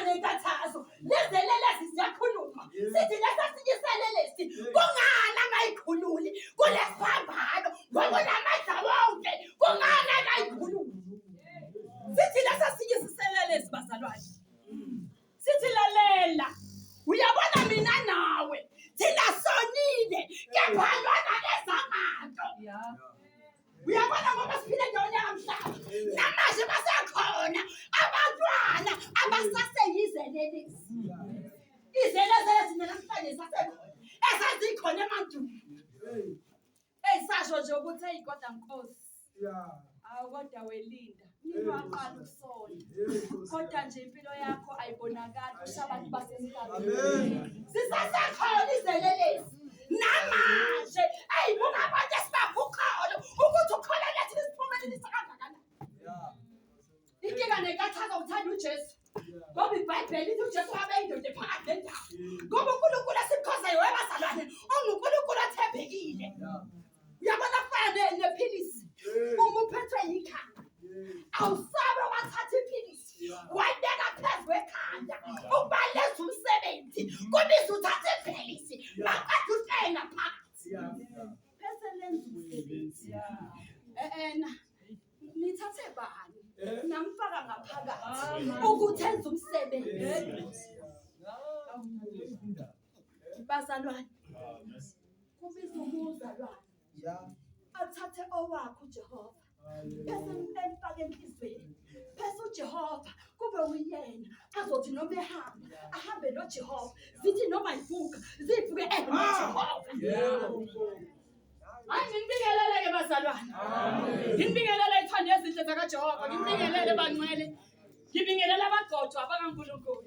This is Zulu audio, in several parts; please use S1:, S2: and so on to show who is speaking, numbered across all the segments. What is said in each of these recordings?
S1: nenkathazo lezelelesi ziyakhuluma, sithi lesasinye iselelesi kungani angayikhululi kulesiphambano ngoba unamandla wonke, kungani angayikhululi? Sithi lesasinye isiselelesi bazalwane, sithi lalela, uyabona mina nawe thina sonile, kepha lona kezanganto. Uyabona ngoba siphile endaweni yakamhlaba namanje basekhona abantwana abasaseyizelelesi, izelezele zina namhlanje zisasekhona ezazikhona emandulo. Eyi sasho nje ukuthi eyi kodwa Nkosi. Awu kodwa welinda. Nini waqala ukusonta. Kodwa nje impilo yakho ayibonakali kusho abantu basemhlabeni. Sisasekhona izelelesi. Namanje eyibuka abantu esibapha ukholo ukuthi ukholo lethu lisiphumelelisa kangakanani. Inkinga nenkathazo uthanda uJesu. Ngoba iBhayibheli lithi uJesu wabe indoda ephakathi nendawo. Ngoba uNkulunkulu esimkhonzayo webazalwane unguNkulunkulu othembekile. Uyabona kufana nephilisi. Uma uphethwe yikhanda awusabe wathatha iphilisi wayibeka phezu kwekhanda ukuba lenza umsebenzi kubiza uthathe iphilisi maqeda uhleke ngaphakathi bese lenza umsebenzi. Ena nithathe bani namfaka ngaphakathi ukuthi enze umsebenzi? Bazalwane, kubiza umuzalwane athathe owakhe uJehova bese emfake enhliziyweni, bese uJehova kube uyena azothi noma ehamba ahambe noJehova, zithi noma ivuka zivuke enoJehova. Hayi nginibingelele-ke bazalwane, nginibingelele ithando ezinhle zakaJehova, nginibingelele bangcwele, ngibingelela abagcotshwa bakaNkulunkulu.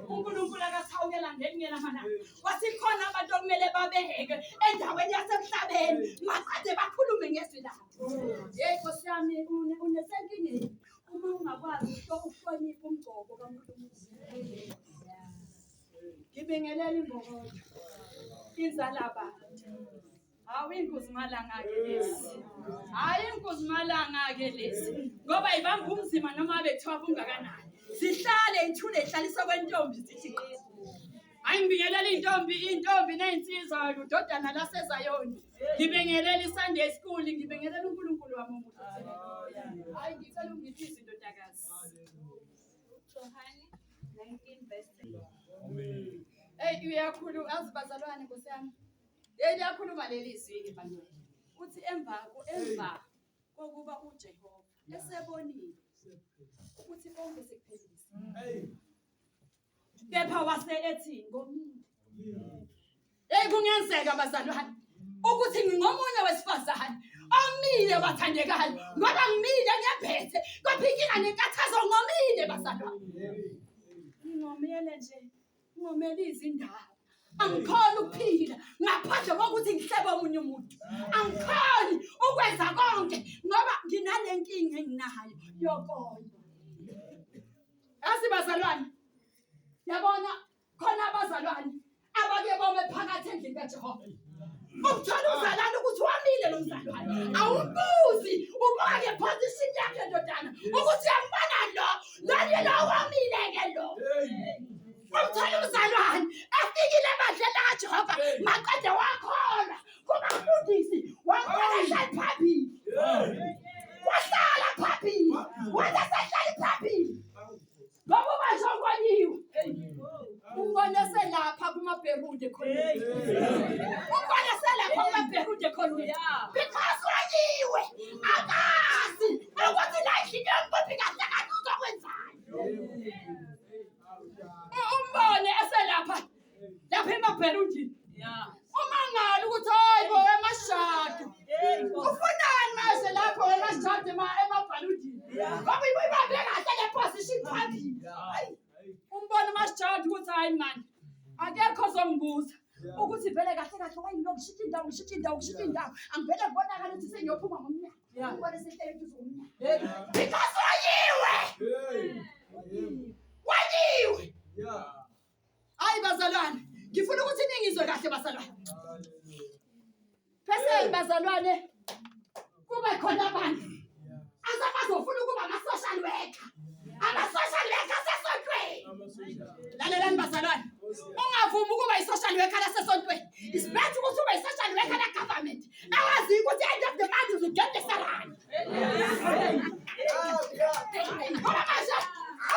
S1: uNkulunkulu akasihawukela ngelinye lamalanga wathi khona abantu okumele babeke endaweni yasemhlabeni maqede bakhulume ngezwi lakhe. Yeyi Nkosi yami, unesenkingeni uma ungakwazi ukuhlonipha umgcobo kaNkulunkulu. Ngibingelela imbokodo inzalaba. Hawu inkuzimalanga-ke lezi, hhayi inkuzimalanga-ke lezi, ngoba ibamba umzima noma bekuthiwa bungakanani, zihlale ithule ihlalisa kwentombi zithi qi. Hayi ngibingelela iy'ntombi, iy'ntombi ney'nsizwa, udodana lasezayoni, ngibingelela i-Sunday school, ngibingelela uNkulunkulu wami omuhle. Hayi ngicela ungiphe izindodakazi.
S2: Johane 19 verse 10.
S1: Eyi uyakhuluma azi bazalwane Nkosi yami. Hey liyakhuluma leli zwi-ke bangcwele. Uthi emva kokuba uJehova esebonile ukuthi konke sekuphelile. Kepha wase ethi ngomile. Hey kungenzeka bazalwane ukuthi ngingomunye wesifazane omile bathandekayo ngoba ngimile ngiyaphethe kodwa inkinga nenkathazo ngomile bazalwane. Ngingomele nje ngomele izindaba. Angikhoni ukuphila ngaphandle kokuthi ngihlebe omunye umuntu. Angikhoni ukwenza konke ngoba nginale nkinga enginayo yokonya. Yazi bazalwane, yabona khona abazalwane abake bome phakathi endlini kaJehova. Ukuthola umzalwane ukuthi wamile lo mzalwane, awumbuzi ubuka ngeposition yakhe ndodana ukuthi uyambona lo lona lo wamile-ke lo. Umthola umzalwane efikile ebandleni lakaJehova maqede wakholwa kubafundisi, wambona ehlali phambili, wahlala phambili, wathi esehlali phambili ngoba ubanje okonyiwe umbone selapha kumabherude khona, umbone selapha kumabherude khona because wanyiwe, akazi ukuthi la endlini yombophi kahle kahle uzokwenzani. Umbone eselapha lapha emabherudini, umangala ukuthi hayi bo emashado ufunani manje lapho emashado emabhaludini ngoba ibambe kahle le position phambili. Umbone umashado ukuthi hayi mani akekho ozongibuza ukuthi vele kahle kahle wayini lokushintsha indawo, ngishintsha indawo, ngishintsha indawo, angivele kubonakala ukuthi sengiyophuma ngomnyango. Umbone sehlele eduze komnyango because wayiwe, wayiwe. Hayi bazalwane, ngifuna ukuthi ningizwe kahle bazalwane. Bese bazalwane kube khona abantu azabazofuna ukuba ama-social worker, ama-social worker asesontweni. Lalelani bazalwane, ungavumi ukuba i-social worker lasesontweni. It's better ukuthi ube i-social worker la-government awaziyo ukuthi end of the month you will get the salary. Ngoba manje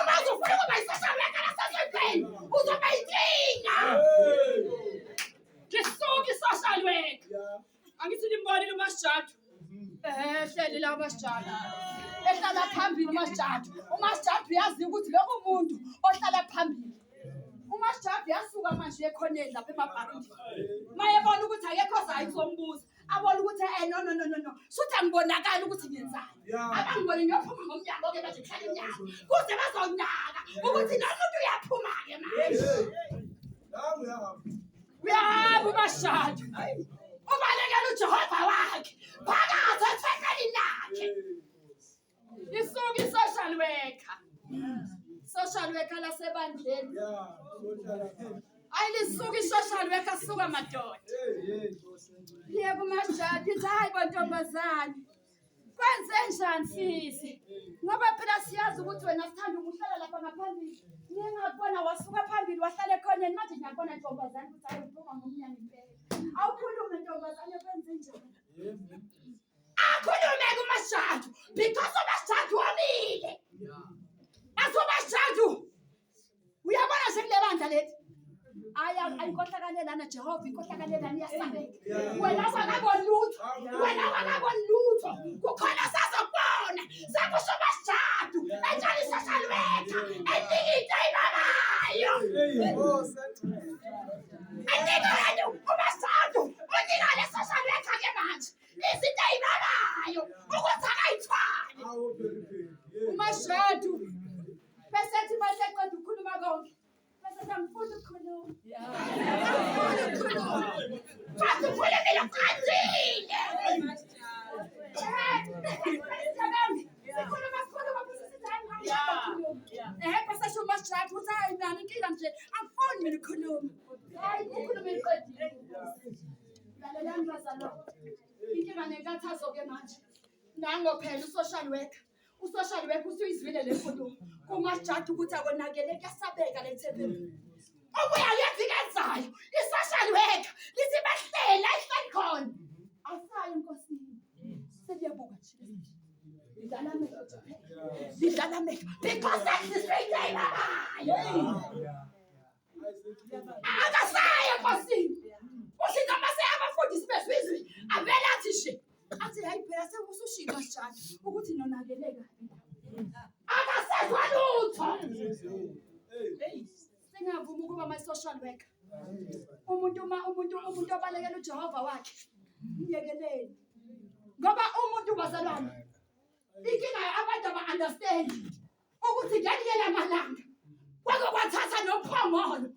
S1: uma uzofuna ukuba i-social worker lasesontweni uzoba yinkinga. Ngisuke i-social worker. Angithi nimbonile uMasjadu. Ehleli la uMasjadu. Ehlala phambili uMasjadu. UMasjadu uyazi ukuthi lokho umuntu ohlala phambili. UMasjadu yasuka manje ekhoneni lapha emabharundi. Mayebona ukuthi akekho ozayo kuzombuza. Abona ukuthi eh no no no no no. Shuthi angibonakali ukuthi ngiyenzani. Abangibone ngiyophuma ngomnyango ke manje kuhlala iminyango. Kuze bazonaka ukuthi lo muntu uyaphuma ke manje. Uyahamba uMashadu. Ubalekela uJehova wakhe phakathi ethempelini lakhe. Isuka i-social worker. Social worker lasebandleni. Ayi lisuka i-social worker suka madoda. Liye kuMashadu ithi hayi bontombazane. Kwenze njani sisi? Ngoba phela siyazi ukuthi wena sithanda ukuhlala lapha ngaphambili. Ngingakubona wasuka phambili wahlala ekhoneni manje ngiyakubona ntombazane ukuthi hayi uphuma ngomnyango impela. Awukhulume ntombazane kwenze njani? Akhulume kuMashadu because uMashadu womile. Athi uMashadu Uyabona nje kule bandla leli. Aya ayinkohlakalelana Jehova inkohlakalelana iyasabeka. Wena wakaboni lutho. Wena wakaboni lutho. Kukhona sazokubona. Sekusho basijadu. Etshela i-social worker. Enika into ayibabayo. Enika yena umasadu. Unika le social worker ke manje. Izinto ayibabayo ukuthi akayithwali. Umashadu. Bese ethi uma eseqeda ukukhuluma konke, bese ethi angifuni ukukhuluma. Angifuni ukukhuluma. Kodwa ukhulumile uqedile. Sikhuluma sikhuluma bese sithi hayi ngifuna ukukhuluma. Eh bese esho uMasjadu ukuthi hayi mina inkinga nje angifuni mina ukukhuluma. Hayi ukhulumile uqedile. Lalelani bazalwane. Inkinga nenkathazo-ke manje. Nango phela u-social worker. Usocial worker usuyizwile le nkulumo kumajadi ukuthi akonakele kuyasabeka le thempeli. Obuya yenza into i-social worker lithi bahleli ayihlali khona. Asayi enkosini. Seliyabuka nje. Lidlala amehlo nje phela. Lidlala amehlo because that's the straight ayibabayo. Akasayi enkosini. Uthi noma seyabafundisi bezwa izwi avele athi nje athi hayi phela sekusushilo njalo ukuthi nonakele kabi. Akasezwa lutho. Singavuma ukuba ama-social worker. Umuntu uma umuntu umuntu obalekela uJehova wakhe myekeleni. Ngoba umuntu bazalwane inkinga abantu aba-understand ukuthi ngelinye lamalanga kwake kwathatha nophongolo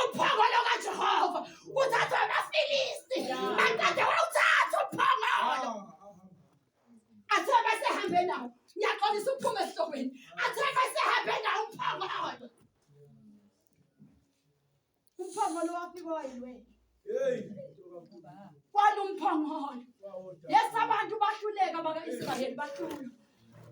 S1: uphongolo kaJehova kuthathwa amaFilisti maqede wawuthatha uphongolo athe basehambe nawo ngiyaxolisa ukuphuma esihlokweni athe basehambe nawo uphongolo Umphongolo wafika wayiwela.
S3: Hey.
S1: Kwala umphongolo. Yes abantu bahluleka baka-Israyeli bahlulwa.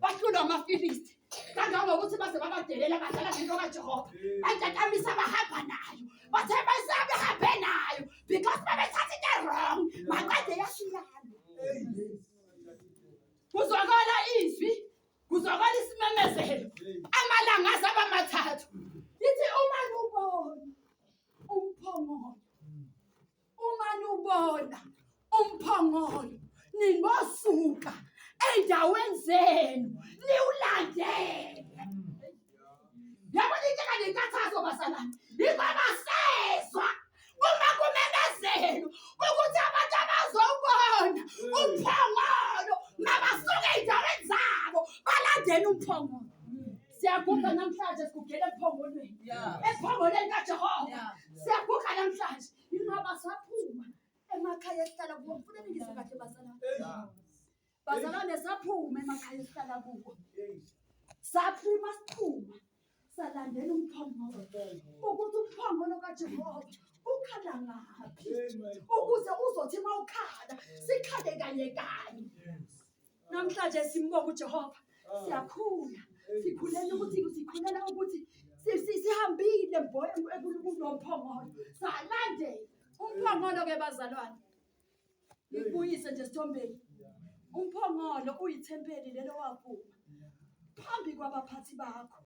S1: Bahlulwa amaFilisti. Kangangokuthi baze babadelela badlala ngento kaJehova. Bayitatamisa bahamba nayo. Bathe bayisabe hambe nayo because babethatha into wrong. Maqede yashiyana. Kuzwakala izwi Kuzwakala isimemezelo amalanga azaba mathathu. Lithi uma nubona umphongolo, uma nubona umphongolo ningosuka ey'ndaweni zenu niwulandele. Yabona into enganenkathazo bazalwane, yingoba sezwa uma kumemezelwa ukuthi abantu abazowubona umphongolo mabasuke ey'ndaweni zabo balandele umphongolo. Siyaguga namhlanje sigugela emphongolweni, emphongolweni kaJehova. Siyaguga namhlanje yingoba saphuma emakhaya esihlala kuwo. Ngifuna ningizwe kahle bazalwane. Bazalwane saphuma emakhaya esihlala kuwo. Saphuma siphuma salandela umphongolo ukuthi umphongolo kaJehova ukhala ngaphi ukuze uzothi uma ukhala sikhale kanye kanye. Namhlanje simbonga uJehova siyakhula sikhulela ukuthi sikhulela ukuthi Sihambile mbo kulomphongolo, salandela umphongolo ke bazalwane. Ngikubuyise nje sithombeni. Umphongolo uyithempeli lelo wavuma phambi kwabaphathi bakho.